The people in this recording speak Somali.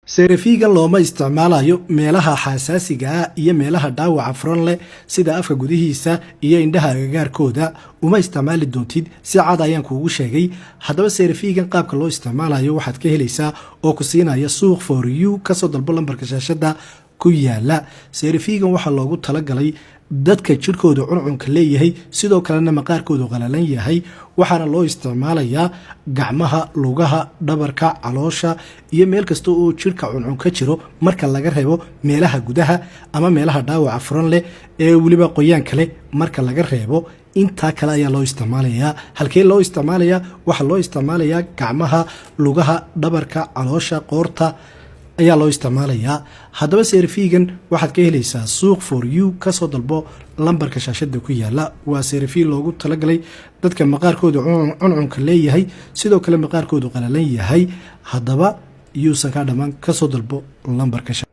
CeraVe-gan looma isticmaalayo meelaha xasaasiga ah iyo meelaha dhaawaca furan leh, sida afka gudihiisa iyo indhaha agagaarkooda. Uma isticmaali doontid, si cad ayaan kuugu sheegay. Haddaba CeraVe-gan qaabka loo isticmaalayo waxaad ka helaysaa oo ku siinaya Suuq For You. Kasoo dalbo lambarka shaashada ku yaala. CeraVe-gan waxaa loogu talagalay dadka jirkooda cuncunka leeyahay, sidoo kalena maqaarkoodu qalalan yahay. Waxaana loo isticmaalayaa gacmaha, lugaha, dhabarka, caloosha iyo meel kasta oo jirka cuncun ka jiro, marka laga reebo meelaha gudaha ama meelaha dhaawaca furan leh ee weliba qoyaanka leh. Marka laga reebo intaa kale ayaa loo isticmaalayaa. Halkee loo isticmaalayaa? Waxaa loo isticmaalayaa gacmaha, lugaha, dhabarka, caloosha, qoorta ayaa loo isticmaalayaa. Haddaba CeraVe-gan waxaad ka helaysaa Suuq For You. Kasoo dalbo lambarka shaashada ku yaala. Waa CeraVe loogu talagalay dadka maqaarkooda cuncunka leeyahay, sidoo kale maqaarkoodu qalalan yahay. Haddaba yuusan kaa dhammaan, kasoo dalbo lambarka.